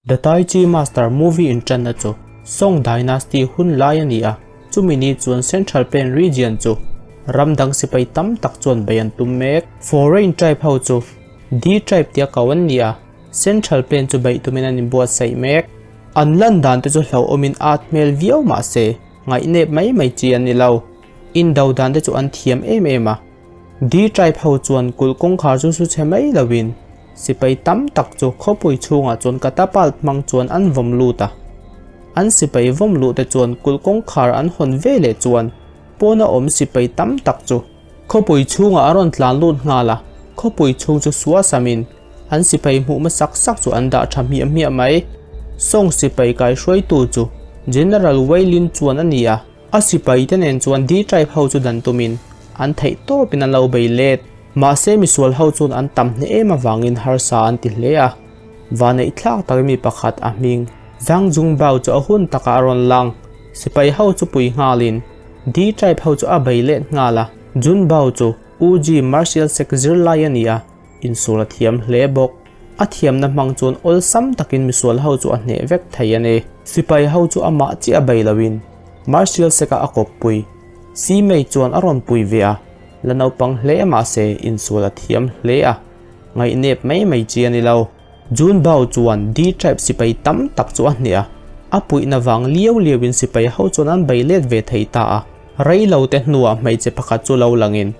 The Tai Chi Master movie inṭanna chu Song Dynasty hun lai a ni a, chumi ni chuan Central Plain region chu ram dang sipai tam tak chuan bei an tum mek. Foreign tribe ho chu Di tribe tia ko an ni a, Central Plain chu beih tumin an inbuatsaih mek. An lan dan te chu hlauhawmin at hmel viau mah se, ngaihnep mai mai chi an ni lo. Indo dan te chu an thiam em em a. Di tribe ho chuan kulh kawngkhar chu su chhe mai loin sipai tam tak chu khawpui chhungah chuan catapult hmang chuan an vawm lut a. An sipai vawm luh te chuan kulh kawngkhar an hawn ve leh chuan pawna awm sipai tam tak chu khawpui chhungah a rawn tlan lut nghal a, khawpui chhung chu suasamin an sipai hmuh hmasak sak chu an dah tha hmiah hmiah mai. Song sipai kaihruaitu chu General Wei Lin chuan a ni a. A sipai te nen chuan Di tribe ho chu dan tumin an theih tawpin an lo bei let. Mahse misual ho chuan an tam hne em avangin harsa an ti hle a. Vaneih thlak tak mi pakhat a hming Zhang Jungbao chu a hun takah a rawn lang. Sipai ho chu pui nghalin Di tribe ho chu a bei let nghal a. Junbao chu Uji martial sect zirlai a ni a, insual a thiam hle bawk. A thiamna hmang chuan awlsam takin misual ho chu a hneh vek thei a ni. Sipai ho chu amah chiah a bei loin Martial Sek-a a kawppui Simei chuan a rawn pui ve a, la naupang hle mahse insual a thiam hle a, ngaihnep mai mai chi a ni lo. Jun Bao chuan Di tribe sipai tam tak chu a hneh a, a puihna vang liau liauin sipai ho chuan an bei let ve thei ta a. Rei lo te hnuah hmeichhe pakhat chu lo langin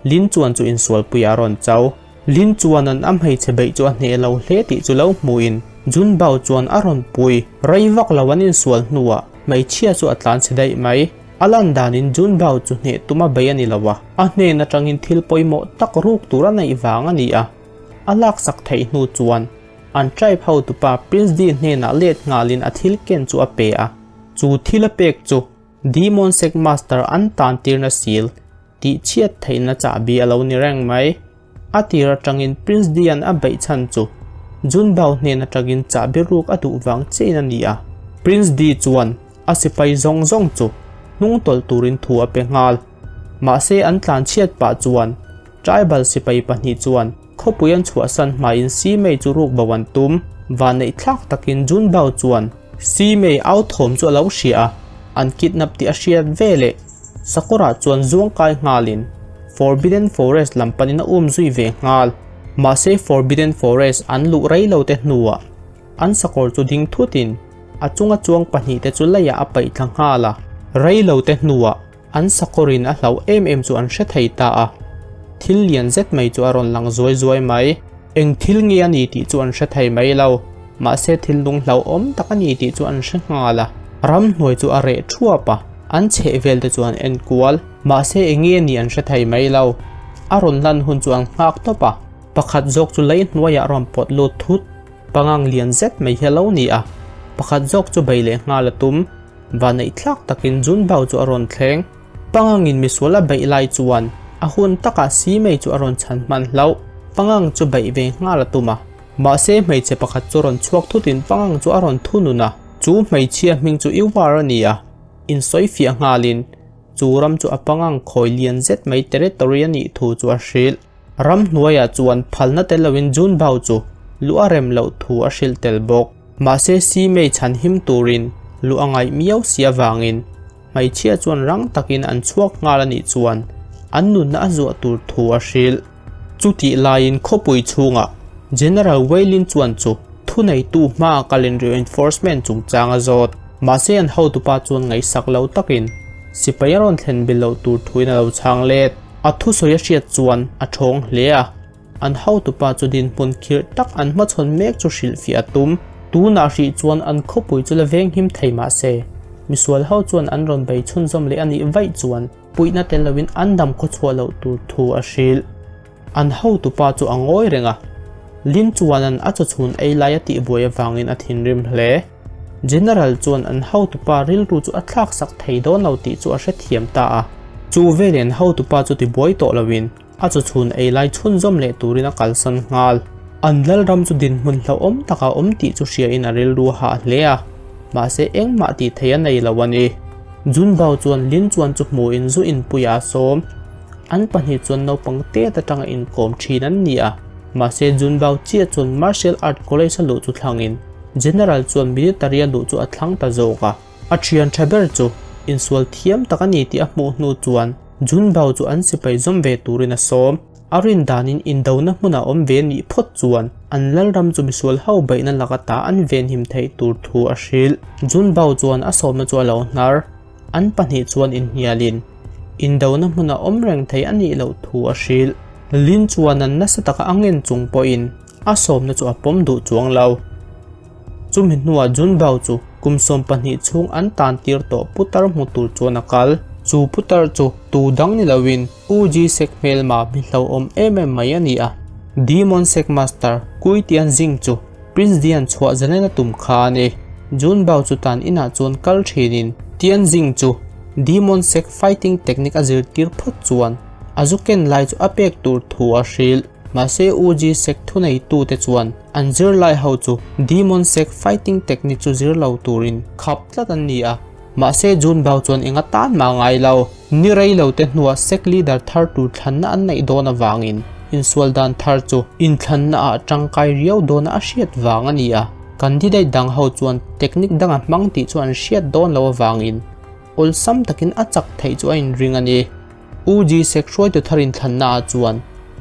Lin chuan chu insualpuiah a rawn chau. Lin chuan an a hmeichhe beih chu a hneh lo hle tih chu lo hmuhin Jun Bao chuan a rawn pui. Rei vak lo an insual hnuah hmeichhia chu a tlan chhe daih mai. A lan danin Jun Bao chu hneh tum a bei a ni lo a, a hnen atangin thil pawimawh tak ruk tur a neih vang a ni a. A laksak theih hnu chuan an tribe hotupa Prince Di hnenah let nghalin a thil ken chu a pe a. Chu thil a pek chu Demon Sect Master an tantirna sil tih chhiat theihna chahbi a lo ni reng mai. A tir atangin Prince Dian a beih chhan chu Junbao hnen atangin chahbi ruk a duh vang chiahin a ni a. Prince Di chuan a sipai zawng zawng chu hnung tawlh turin thu a pe nghal. Mahse an tlan chhiat pah chuan tribal sipai pahnih chuan khawpui an chhuahsan hmain Simei chu ruk bo an tum. Vanneih thlak takin Junbao chuan Simei au thawm chu a lo hria a, an kidnap tih a hriat veleh Sakawrah chuan zuang kai nghalin Forbidden Forest lam panin a um zui ve nghal. Mahse Forbidden Forest an luh rei lo te hnuah an sakawr chu ding thutin a chunga chuang pahnihte chu leiah a paih thla nghal a. Rei lo te hnuah an sakawrin a hlauh em em chu an hre thei ta a, thil lian zet mai chu a rawn lang zuai zuai mai. Eng thil nge a ni tih chu an hre thei mai lo, mahse thil lung hlauhawm tak a ni tih chu an hre nghal a. Ramhnuai chu a reh thuap a, an chheh vel te chu an en kual, mahse eng nge ni an hre thei mai lo. A rawn lan hun chu an nghak tawp a, pakhat zawk chu lei hnuaiah a rawn pawt lut thut, pangang lian zet mai hi a lo ni a, pakhat zawk chu bei leh nghal a tum. Vanneih thlak takin Junbao chu a rawn thleng. Pangangin misual a beih lai chuan a hun takah Simei chu a rawn chhan hman hlauh. Pangang chu beih ve nghal a tum a. Mahse hmeichhe pakhat chu rawn chhuak thutin Pangang chu a rawn thunun a. Chu hmeichhia hming chu Iwar a ni a, insawi fiah nghalin chu ram chu a Pangang khawi lian zet mai territory a nih thu chu a hrilh. Ramhnuaiah chuan phalna tel loin Junbao chu luh a rem loh thu a hrilh tel bawk. Mahse Simei chhan him turin luh a ngaih miau si avangin Hmeichhia chuan rang takin an chhuak nghal a nih chuan an nunna a zuah tur thu a hrilh. Chutih laiin khawpui chhungah General Weilin chuan chu thuneitu hmaa kalin reinforcement chungchang a zawt. Mahse an hotupa chuan ngaihsak lo takin sipai a rawn thlen bil loh tur thuin a lo chhang let. A thusawi a hriat chuan a thawng hle a. An hotupa chu dinhmun khirh tak an hmachhawn mek chu hrilhfiah a tum. Tunah hrih chuan an khawpui chu la venghim thei mah se, misual ho chuan an rawn bei chhunzawm leh a nih vaih chuan puihna tel loin an dam khawchhuah loh tur thu a hrilh. An hotupa chu a ngawi reng a, Lin chuanan a chawchhun ei lai a tihbuai avangin a thinrim hle. General chuan an hotupa rilru chu a thlaksak thei dawn lo tih chu a hrethiam ta a, chu veleh an hotupa chu tibuai tawh loin, A chawchhun ei lai chhunzawm leh turin a kalsan nghal. An lalram chu dinhmun hlauhawm taka awm tih chu hriain a rilru a hah hle a, mahse engmah tih thei a nei lo a ni. Junbao chuan Lin chuan chu hmuhin zu inpuiah a sawm. An pahnih chuan naupang tet atanga inkawm thin an ni a, mahse Junbao chiah chuan Martial Art College a luh chu thlangin. General chuan military a luh chu a thlang ta zawk a. A thian tha ber chu insual thiam tak a ni tih a hmuh hnu chuan Junbao chu an sipai zawm ve turin a sawm. A rin danin indona hmunah awm ve nih phawt chuan an lalram chu misual ho beihna laka ta an venhim theih tur thu a hrilh. Junbao chuan a sawmna chu a lo hnar. An pahnih chuan inhnialin indona hmuna awm reng thei a nih loh thu a hrilh. Lin chuan an nasa taka a ngen chung pawhin a sawmna chu a pawm duh chuang lo. Chumi hnuah Junbao chu kum 12 chhung an tan tir tawh putar hmu tur chuan a kal. Chu putar chu tu dang ni loin U Ji Sek hmelma mi hlauhawm em em mai a ni a. Demon Sek Master Kui Tian Jing chu Prince Dian chhuah zalen a tum kha a ni. Junbao chu tan inah chuan kal thinin Tian Jing chu Demon Sek fighting technique a zirtir phawt chuan a zu ken lai chu a pek tur thu a hrilh. Mahse U Ji Sek thuneitute chuan an zirlai ho chu Demon Sek fighting technique chu zir lo turin khap tlat an ni a. Mahse Junbao chuan eng atan mah ngai lo. Ni rei lo te hnuah sek leader thar tur thlanna an neih dawn avangin insual dan thar chu inthlanna ah tangkai riau dawna a hriat vang a ni a. Candidate dang ho chuan technique danga hmang tih chu an hriat dawn lo avangin awlsam takin a chak theih chu a inring a ni. U Ji Sek hruaitu thar inthlanna ah chuan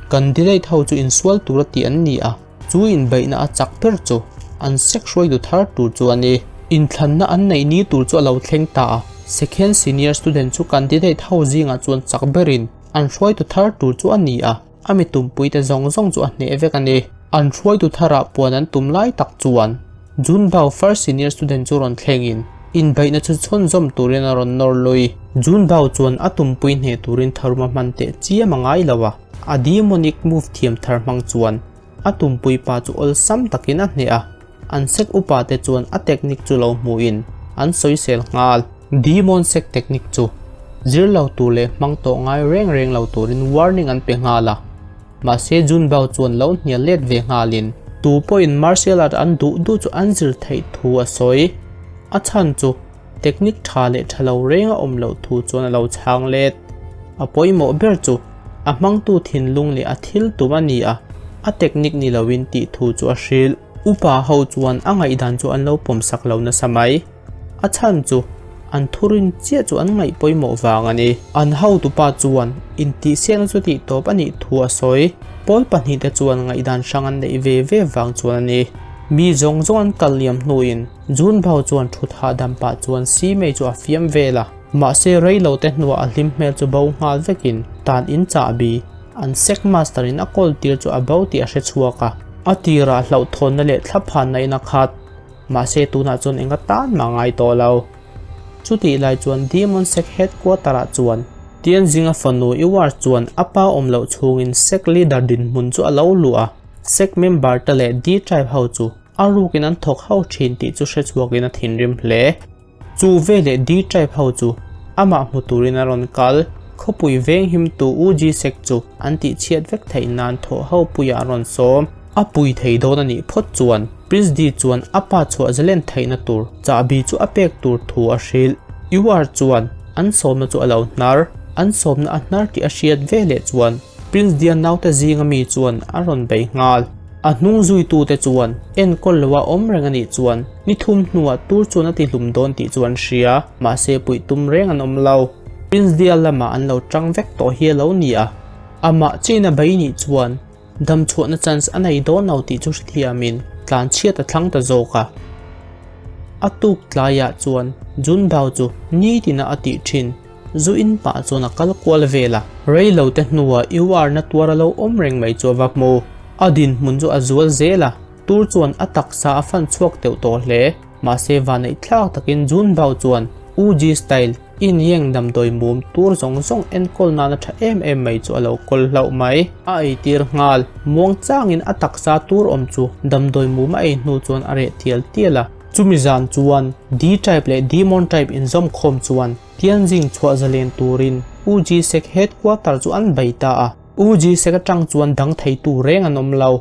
candidate ho chu insual tura tih an ni a. Chu inbeihna a chak ber chu an sek hruaitu thar tur chu a ni. Inthlanna an neih ni tur chu a lo thleng ta a, second senior student chu candidate ho zingah chuan chak berin an hruaitu thar tur chu a ni a, a mi tumpuite zawng zawng chu a hneh vek a ni. An hruaitu tharah puan an tum lai tak chuan Junbao first senior student chu rawn thlengin inbeihna chu chhunzawm turin a rawn nawr lui. Junbao chuan a tumpui hneh turin tharuma hman teh chiam a ngai lo a. A demonic move thiam thar hmang chuan a tumpui pa chu awlsam takin a hneh a, an sek upa te chuan a technique chu lo hmuhin an sawisel nghal. Demon sek technique chu zir lo tur leh hmang tawh ngai reng reng lo turin warning an pe nghal a, mahse Junbao chuan lo hnial let ve nghalin tu pawhin martial art an duh duh chu an zir theih thu a sawi. A chhan chu Technique tha leh tha lo reng a awm loh thu chuan a lo chhang let. A pawimawh ber chu a hmangtu thinlung leh a thil tum a ni a, a technique ni loin tih thu chu a hrilh. Upa ho chuan a ngaihdan chu an lo pawmsak lo nasa mai. A chhan chu an thurin chiah chu an ngaih pawimawh vang a ni. An hotupa chuan intihsiakna chu tihtawp a nih thu a sawi. Pawl pahnihte chuan ngaihdan hrang an neih ve ve vang chuan a ni. Mi zawng zawng an kal liam hnuin Junbao chuan thut hahdam pah chuan Simei chu a fiam vel a, mahse reilo te hnuah a hlim hmel chu bo nghal vekin tan in chahbi an sek master in a kawl tir chu a bo tih a hre chhuak a. A tirah hlauhthawnna leh thlaphanna in a khat, mahse tunah chuan eng atan mah ngai tawh lo. Chutih lai chuan Demon Sek headquarter ah chuan Tianjing-a fanu Iwar chuan a pa awm loh chhungin sek leader dinhmun chu a lo luh a, sek member te leh D-tribe ho chu A rukin an thawk ho thin tih chu hrechhuakin a thinrim hle. Chu veleh D-Tribe ho chu amah hmu turin a rawn kal. Khawpui venghimtu U Ji Sek chu an tihchhiat vek theih nan thawh ho puiah a rawn sawm. A pui thei dawn a nih phawt chuan Prince D chuan a pa chhuah zalen theihna tur chahbi chu a pek tur thu a hrilh. UR chuan an sawmna chu a lo hnar. An sawmna a hnar tih a hriat veleh chuan Prince D-a naute zinga mi chuan a rawn bei nghal. A hnung zuitute chuan enkawl loa awm reng a nih chuan ni thum hnuah tur chuan a tihlum dawn tih chu an hria, mahse puih tum reng an awm lo. Prince Dia lamah an lo tang vek tawh hi a lo ni a, amah chiin a bei nih chuan dam chhuahna chance a nei dawn lo tih chu hrethiamin tlan chhiat a thlang ta zawk a. A tuk tlaiah chuan Junbao chu nitina a tih thin. Zu in pah chuan a kal kual vel a, rei lo te hnuah UR na tuar a lo awm reng mai chu a va hmu. A dinhmun chu a zual zel a, tur chuan a taksa a fan chhuak teuh tawh hle. Mahse vanneih thlak takin Jun Bao chuan UG style in Yang damdawi mum tur zawng zawng enkawl nana tha em em mai chu a lo kawl hlauh mai. A eitir nghal, muang changin a taksa tur awm chu damdawi mum a ei hnu chuan a reh tial tial a. Chumi zan chuan D-Tribe leh Demon Tribe inzawm khawm chuan Tianjin chhuah zalen turin UG Sek headquarter chu an bei ta a. UG Sek atang chuan dang theitu reng an awm lo.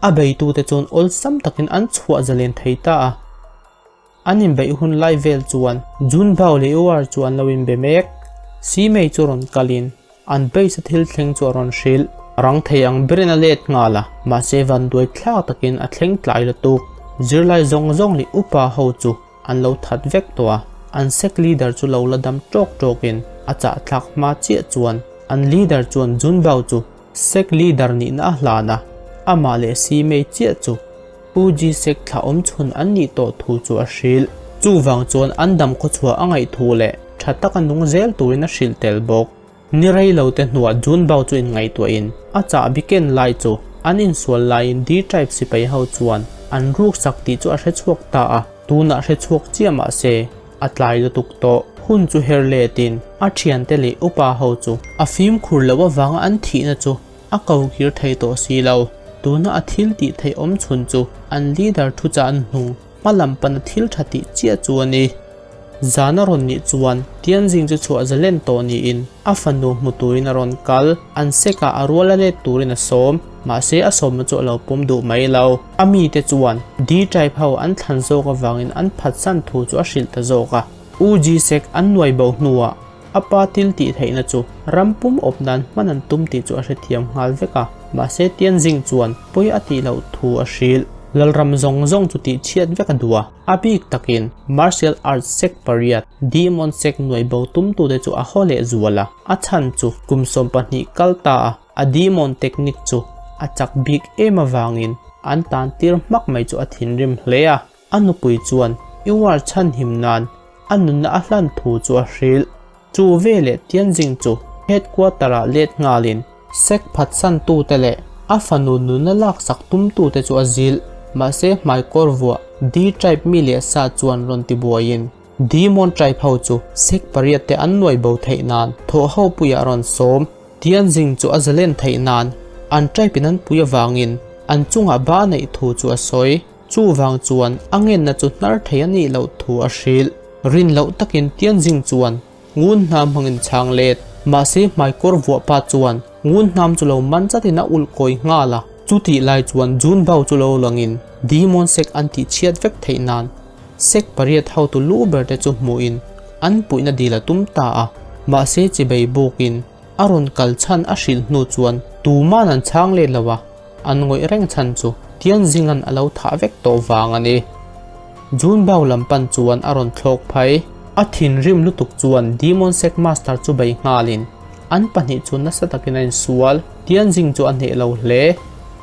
A beitute chuan awlsam takin an chhuah zalen thei ta a. An inbeih hun lai vel chuan Junbao leh UR chu an lo inbe mek. Simei chu rawn kalin An base a thil thleng chu a rawn hrilh. Rang thei ang berin a let nghal a, mahse vanduai thlak takin a thleng tlai lutuk. zirlai zawng zawng leh upa ho chu an lo that vek tawh a, an sect leader chu lo la dam tawk tawkin a chah thlak hma chiah chuan an leader chuan Junbao chu sect leader nihna a hlan a, amah leh Simei chiah chu UG sect thla awm chhun an nih tawh thu chu a hrilh. Chuvang chuan an dam khawchhuah a ngaih thu leh tha taka nung zel turin a hrilh tel bawk. Ni rei lo te hnuah Junbao chu inngaihtuahin a chahbi ken lai chu an insual laiin D-Tribe sipai ho chuan an ruksak tih chu a hre chhuak ta a, tunah hre chhuak chiah mah se a tlai lutuk tawh. Hun chu her letin a thiante leh upa ho chu a fimkhur loh avanga an thihna chu a ko kir thei tawh si lo. Tuna a thil tih theih awm chhun chu an leader thuchah an hnung hma lam pana thil tha tih chiah chu a ni. Zan a rawn nih chuan Tianjing chu chhuah zalen tawh niin a fanu hmu turin a rawn kal. An sekah a rual a let turin a sawm, mahse a sawmna chu a lo pawm duh mai lo. A mite chuan D-type ho an thlan zawk avangin an phatsan thu chu a hrilh ta zawk a. UG sek an nuai bo hnuah A pa thil tih theihna chu ram pum awp nan hman an tum tih chu a hrethiam nghal vek a, mahse Tianjing chuan pawi a tih loh thu a hrilh. Lalram zawng zawng chu tih chhiat vek a duh a, a bik takin Martial Arts Sect pariat, Demon Sect nuai bo tumtute chu a haw leh zual a, a chhan chu kum 12 kal ta a, a Demon Technique chu a chak bik em avangin an tan tir hmak mai chu a thinrim hle a. A nupui chuan Iwar chhanhim nan a nunna a hlan thu chu a hrilh. Chu veleh Tianjing chu headquarter ah let nghalin sek phatsantute leh a fanu nunna laksak tumtute chu a zilh. Mahse hmaikawr vuah D-Tribe mi leh sa chuan rawn ti buaiin Demon Tribe ho chu sek pariat te an nuai bo theih nan thawh ho puiah rawn sawm. Tianjing chu a zalen theih nan an tribe in an pui avangin an chungah ba neih thu chu a sawi. Chuvang chuan a ngenna chu hnar thei a nih loh thu a hrilh. Rin loh takin Tianjing chuan ngun hnam hmangin chhang let. Mahse hmaikawr vuah pa chuan ngun hnam chu lo man chatin a ulh kawi nghal a. Chutih lai chuan Junbao chu lo langin Demon Sect an tih chhiat vek theih nan Sect pariat hotu lu ber te chu hmuhin an puihna dil a tum ta a. Mahse chibei bukin a rawn kal chhan a hrilh hnu chuan tuman an chhang let lo a. An ngawih reng chhan chu Tianjinga'n a lo thah vek tawh vang a ni. Junbao lam pan chuan a rawn thlawk phai. A thinrim lutuk chuan Demon Sect Master chu bei nghalin an pahnih chu nasa takin a insual. Tianjing chu a hneh lo hle.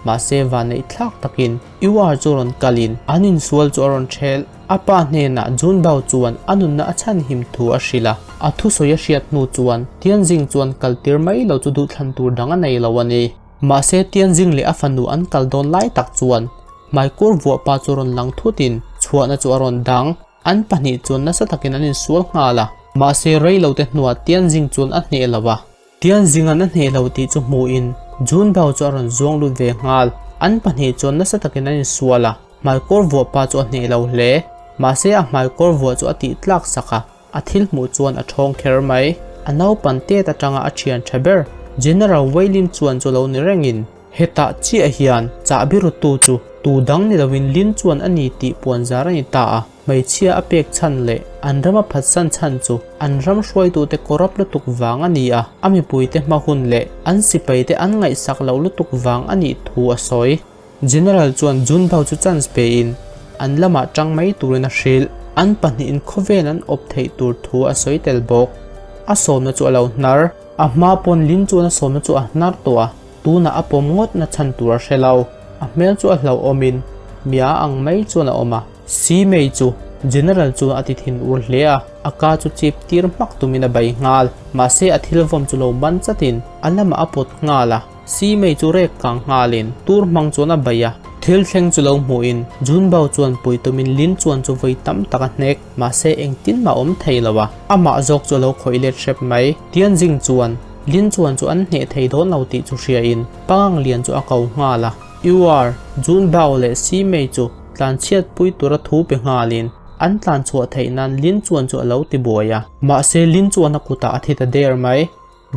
Mahse vanneih thlak takin Yu-ar chu rawn kalin an insual chu a rawn ṭhel. A pa hnenah Junbao chuan a nunna a chhanhim thu a hrilh a. A thusawi a hriat hnu chuan Tianjing chuan kaltir mai lo chu duhthlan tur dang a nei lo a ni. Mahse Tianjing leh a fanu an kal dawn lai tak chuan hmaikur vuah pa chu rawn lang thutin chhuahna chu a rawn dang. An pahnih chuan nasa takin an insual nghal a. Mahse rei lo te hnuah Tianjing chuan a hneh lo a. Tianjinga'n a hneh lo tih chu hmuhin Junbao chu a rawn zuang lut ve nghal. An pahnih chuan nasa takin an insual a, hmaikawr vuah pa chu a hneh lo hle. Mahse a hmaikawr vuah chu a tih tlak sak a. A thil hmuh chuan a ṭhawng kher mai. A naupan tet aṭanga a ṭhian ṭha ber General Weilin chuan chu lo ni rengin, hetah chiah hian chahbi rutu chu tu dang ni loin Lin chuan a ni tih puan zar a ni ta a. Hmeichhia a pek chhan leh an ram a phatsan chhan chu an ram hruaitute corrupt lutuk vang a ni a, a mipuite hma hun leh an sipaite an ngaihsak loh lutuk vang a nih thu a sawi. General chuan Junbao chu chance pein an lamah tang mai turin a hrilh. An pahnihin khawvel an awp theih tur thu a sawi tel bawk. A sawmna chu a lo hnar. A hma pawn Lin chuan a sawmna chu a hnar tawh a, tunah a pawm ngawt na chhan tur a hre lo. A hmel chu a hlauhawmin mia ang mai chuan a awm a. Si mei chu General chuan a ti thin ur hle a, a ka chu chip tir hmak tumin a bei nghal. Mahse a thil vawm chu lo man chatin a lamah a pawt nghal a. Si mei chu rek kang nghalin tur hmang chuan a bei a. Thil thleng chu lo hmuhin Junbao chuan pui tumin Lin chuan chu vawi tam tak a hnek, mahse engtin mah awm thei lo a, amah zawk chu a lo khawih let hrep mai. Tianjing chuan Lin chuan chu an hneh thei dawn lo tih chu hriain Pangang lian chu a ko nghal a. Ur, Junbao leh Si Mei chu tlanchhiat pui tura thu pe nghalin an tlanchhuah theih nan Lin chuan chu a lo ti buai a. Mahse Lin chuan a kutah a thi ta der mai.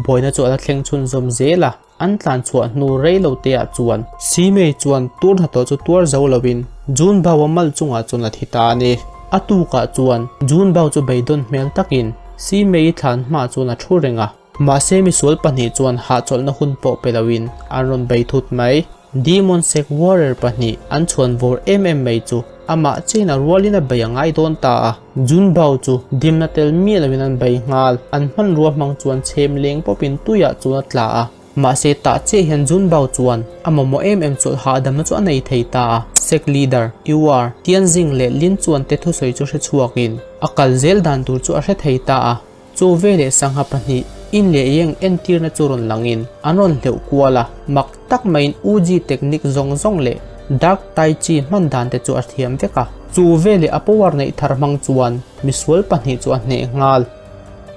Buaina chu a la thleng chhunzawm zel a, an tlan chhuah hnu rei lo te ah chuan Simei chuan tur hnathawh chu tuar zo lovin Junbao-a mal chungah chuan a thi ta a ni. A tukah chuan Junbao chu beidawn hmel takin Simei-i thlan hmaah chuan a thu reng a, mahse misual pahnih chuan hahchawlhna hun pawh pe loin an rawn bei thut mai. Demon Sect Warrior pahnih an chhuan vawr em em mai chu. Amah chiahin a rualin a bei a ngai dawn ta a. Junbao chu dimna tel miah loin an bei nghal. An hmanrua hmang chuan chhem leng pawpin tuiah chuan a tla a. Mahse tah chiah hian Junbao chuan a mamawh em em chawlh hahdamna chu a nei thei ta a. Sect leader, Ewar, Tianjing leh Lin chuan te thusawi chu hre chhuakin a kal zel dan tur chu a hre thei ta a. Chu veleh sangha pahnih in leh yeng entirna chu rawn langin an rawn hleuh kual a, mak tak maiin Uji technique zawng zawng leh Dark Tai Chi hman dan te chu a thiam vek a. Chu veleh a power neih thar hmang chuan misual pahnih chu a hneh nghal.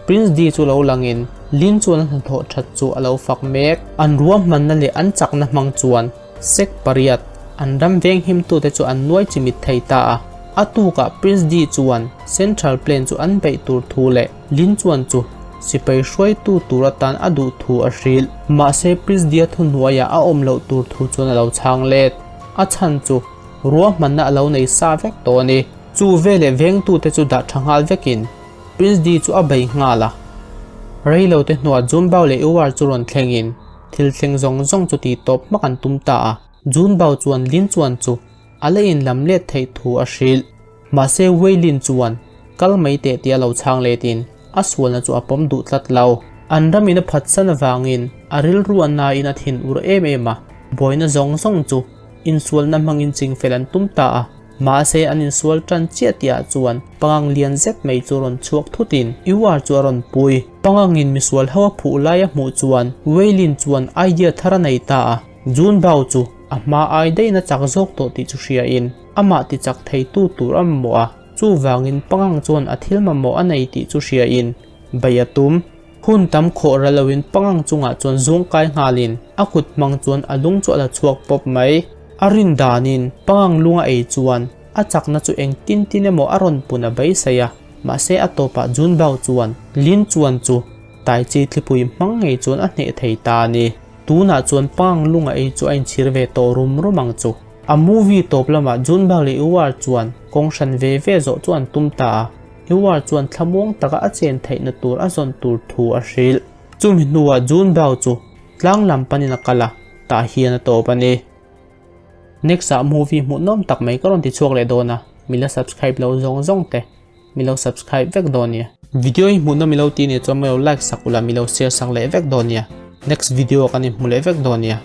Prince Di chu lo langin Lin chuan a hnathawh that chu a lo fak mek. An ruahmanna leh an chakna hmang chuan Sec pariat, an ram venghimtute chu an nuai chimit thei ta a. A tukah Prince Di chuan Central Plain chu an beih tur thu leh Lin chuan chu sipai hruaitu tur atan a duh thu a hrilh. Mahse Prince Di-a thuhnuaiah a awm loh tur thu chuan a lo chhang let. A chhan chu ruahmanna a lo nei sa vek tawh a ni. Chu veleh vengtute chu dah tha nghal vekin Prince Di chu a bei nghal a. Reilote hnuah Junbao leh Ewar chu rawn thlengin Thil thleng zawng zawng chu tih tawp hmak an tum ta a, Junbao chuan Lin chuan chu a la inlam let theih thu a hrilh. Mahse Wei Lin chuan kal mai teh tih a lo chhang letin a sualna chu a pawm duh tlat lo. An ramin a phatsan avangin a rilru a nain a thin ur em em a, buaina zawng zawng chu insualna hmangin chingfel an tum ta a. Mahse an insual tan chiah tihah chuan pangang lian zet mai chu rawn chhuak thutin Ewar chu a rawn pui. Pangangin misual ho a phuh lai a hmuh chuan Weilin chuan idea thar a nei ta a, Junbao chu a hma ai daihin a chak zawk tawh tih chu hriain amah ti chak theitu tur a mamawh a, chuvangin pangang chuan a thil mamawh a nei tih chu hriain bei a tum. Hun tam khawh ra loin pangang chungah chuan zuang kai nghalin a kut hmang chuan a lung chu a la chhuak pawp mai. A rin danin pangang lung a ei chuan a chakna chu eng tin tin emaw a rawn pun a beisei a, mahse a tawpah Junbao chuan Lin chuan chu Tai Chi thlipui hmang ngei chuan a hneh thei ta a ni. Tunah chuan pangang lung a ei chu a inchhir ve tawh rum rum ang chu. A movie tawp lamah Junbao leh Ewar chuan kawng hran ve ve zawh chu an tum ta a. Ewar chuan thlamuang taka a chen theihna tur a zawn tur thu a hrilh. Chumi hnuah Junbao chu tlang lam panin a kal a, tah hian a tawp a ni. Next ah movie hmuhnawm tak mai ka rawn ti chhuak leh dawn a, mi la subscribe lo zawng zawng te mi lo subscribe vek dawn nia. Video hi hmuhnawm i lo ti nih chuan mi lo like sak ula mi lo share sak leh vek dawn nia. Next video ah kan inhmu leh vek dawn nia.